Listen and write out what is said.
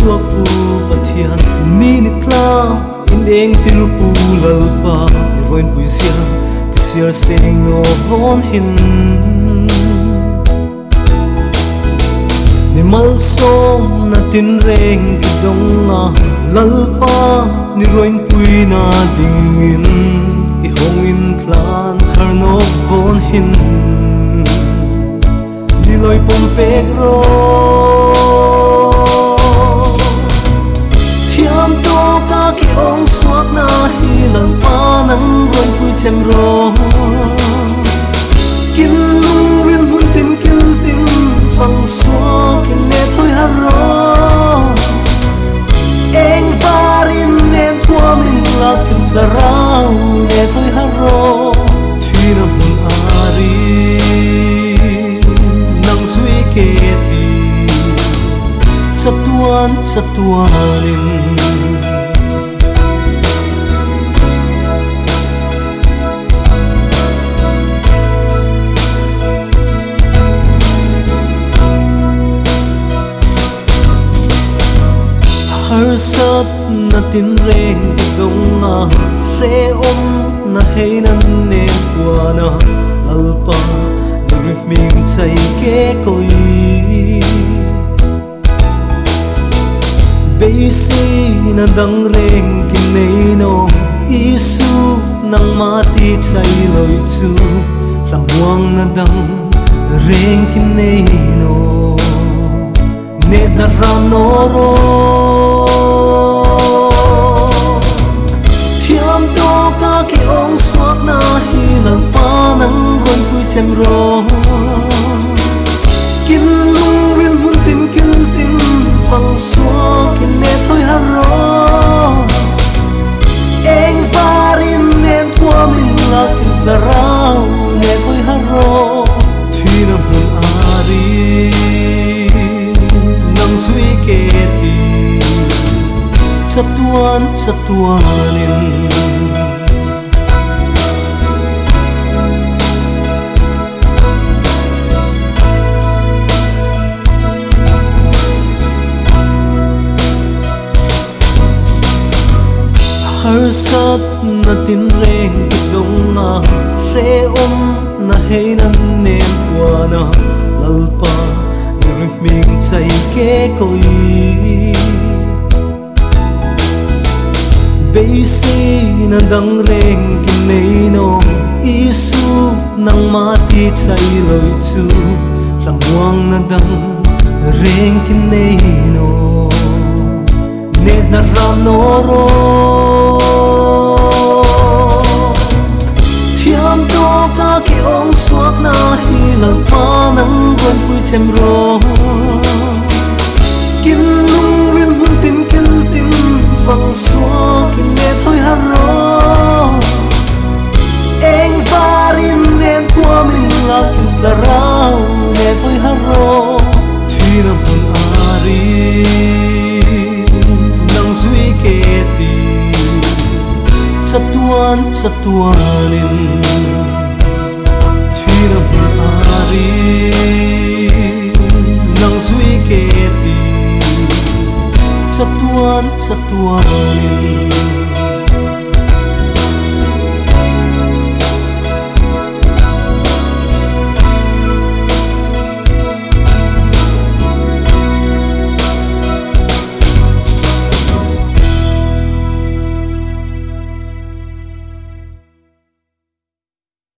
suak pu Pathian ni ni tla in eng tir pu Lalpa ni roin pui zia ki siar seng no von hin ni mal som na tin reng ki dong a Lalpa ni roin pui na ding in ki hong in tlan thar no von hin ni loi pom pek ro thiam to ka ki ong suak na hi Lalpa nang roin pui chem ro kin lung ril mun tin kil tin fang suak in ne thoi har ro eng varin nen thuamin la kin tla rau ne thoi har ro thina mun ari nang zui ke ti chatuan chatuanin har sat na tin reng ki dong na hre om na hei nan nem wana Lalpa ni ming chai ke koi beisi na dang reng ki nei no Isu nang ma ti chai loi chu ram muang na dang reng ki nei no ne na ram no ro thiam to ka ki ong suak na hi Lalpa nang roin pui chem ro kin lung ril mun tin kil tin fang suak in ne thoi har ro eng varin nen thuamin la kin tla rau ne thoi har ro thina mun ari nang zui ke ti chatuan chatuanin har sat na tin reng ki dong na hre om na hei nan nem wana Lalpa ni ming chai ke koi beisi na dang reng ki nei no Isu nang ma ti chai loi chu ram muang na dang reng ki nei no ne na ram no ro thiam to ka ki ong suak na hi Lalpa nang roin pui chem ro kin lung ril mun tin kil tin fang suak in ne thoi har ro eng varin nen thuamin la kin tla rau ne thoi har ro thina mun ari nang zui ke ti chatuan chatuanin thina mun ari nang zui ke ti chatuan chatuanin.